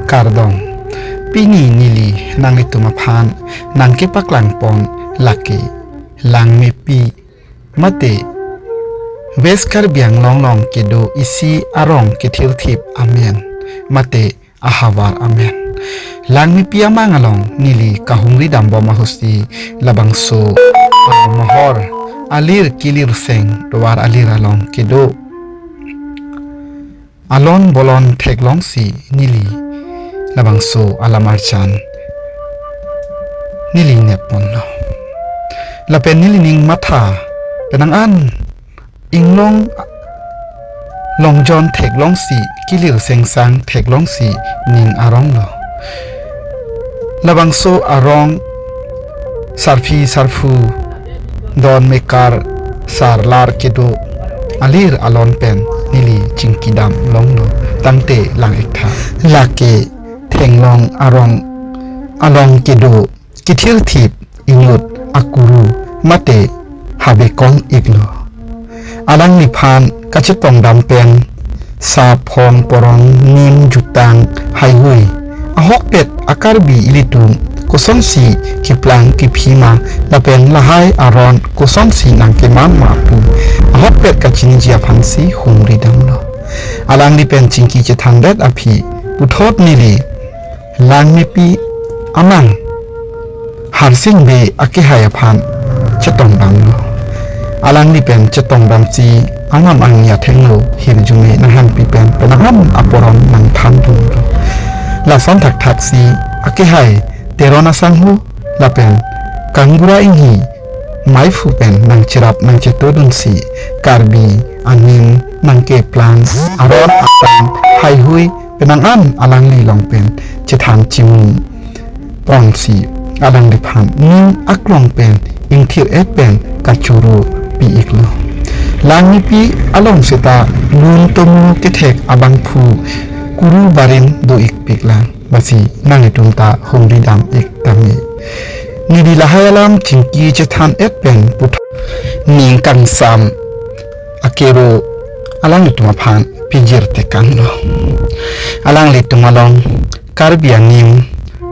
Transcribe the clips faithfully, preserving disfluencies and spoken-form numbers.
kardom. Pini neli nanglitum aphan nangkepaklang pon lake Langmepi mate West Karbi Anglong along kedo isi arong kethirthip amen mate ahavar amen. Langmepi amang along neli kahumri dambom ahutsi labangso amohor alir kilirseng tovar alir along kedo alon bolon theklongsi neli labangso alam arjan neli nepponlo. Lapen neli ning matha penang an inglong longjon theklongsi, kilir sengsang theklongsi ning aronglo. Labangso arong sarpi sarpo don mekar sarlar kedo alir along pen neli chingkidam longlo, tangte lang-iktha. Lake Thenglong arong along kedo kethirthip inut akuru mate Habe Kong-iklo. Alangliphan kachetongdam pen sap, hong, porong, nim, jutang, haihui ahokpet a-Karbi ilitum kosonsi keplang kephi ma lapen lahai aron kosonsi nangkeman ma pu ahokpet kachiniji aphansi humri damlo. Alangli pen chingki chethandet aphi puthot neli Langmepi amang Harsing Bey akehai aphan chetongdamlo. Alangli pen chetongdamsi anam angni athengno hirjume nanghanpi pen penang an aporon nangthandunlo. Lason thakthaksi akehai Teron asangho lapen Kangbura Inghi maiphu pen nangcherap nangchetodunsi Karbi anim nangkeplang, aron atang, haihui penang an alangli along pen chethan chimung ponsi alangliphan ning aklong pen ingthir-et pen kachoro pi-iklo. Langmepi along seta lun tomo kethek abangphu kuru barim do-ikpiklang. Lasi nanglitum ta humri dam-ik tame. Neli lahai alam chingki chethan-et pen puthot ning kangsam akero alanglitum aphan pijir tekanglo. Alanglitum along Karbi anim,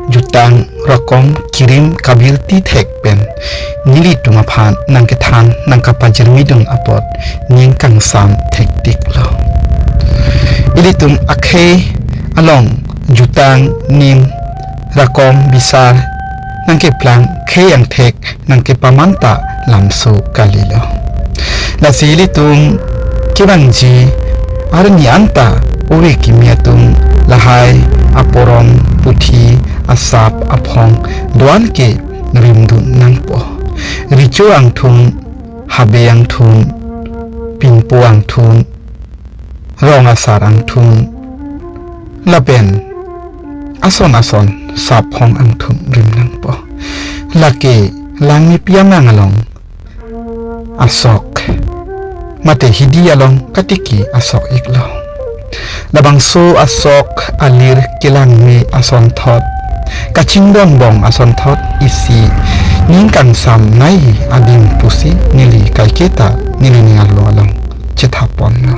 jutang, rokom, kirim, kabirti thek pen nelitum aphan nangkethan nangkapajirmidun apot ning kangsam thektiklo. Ilitum akhei along jutang, nim, rokom, bisar nangkeplang khei angthek nangkepaman ta lamso kalilo. Lasi ilitum kevangji arni anta ove kimi atum lahai aporon, puthi, asap, aphong do-an ke rimdun nangpo. Recho angthun, habe angthun, pinpo angthun, rong asar angthun, lapen ason ason sap, hong angthun rim nangpo. Lake Langmepi amang along asok mate hidi along katiki asok-iklo. Labangso asok alir kelangme asonthot, kachingdon bong asonthot isi ning kangsam nai adim pusi neli kaiketa neli ning arlo along chethaponlo.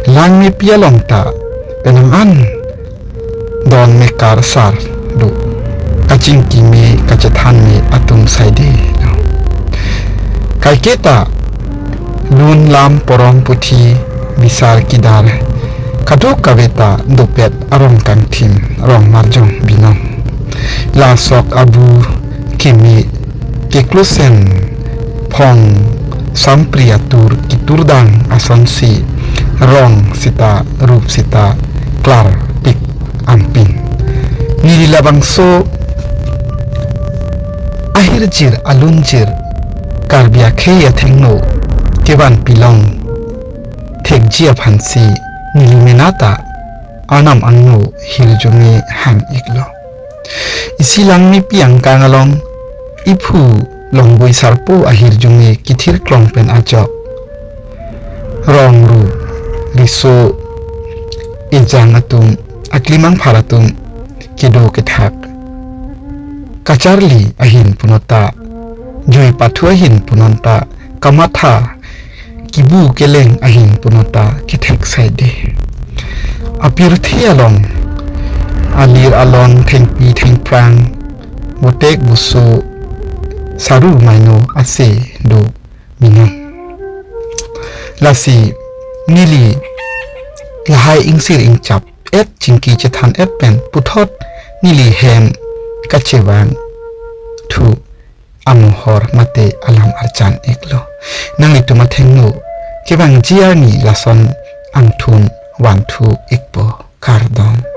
Langmepi along ta penang an don mekar sar do, kachingkime kachethanme atum saidelo. Kaiketa lun lam, poron, puthi, bisar, kidar kadokave ta dopet arong kangthim, rong marjong binong. La asok abu keme keklosen phong sampri atur kiturdang asonsi rong seta rup seta klarpik amping. Neli labangso ahirjir alunjir Karbi akhei athengno kevan pilong thekji aphansi neli mena ta anam angno hirjume hang-iklo. Isi Langmepi angkang along iphu Longboi Sarpo ahirjume kithir klong pen ajok rong ru, riso, ejang atum, aklimangphar atum kedo kethak kacharli ahin punota, jui pathu ahin punota, kamatha kibu keleng ahin punota kethek saide. Apirthe along Alir alon thengpi thengphrang, botek boso, saru maino ase do minon. Lasi neli lahai ingsir ingchap et, chingki chethan et pen puthot neli hem kachevang thu amohor mate alam arjan iklo. Nanglitum athengno kevangji arni lason angthun vanthu ikpo. Kardom.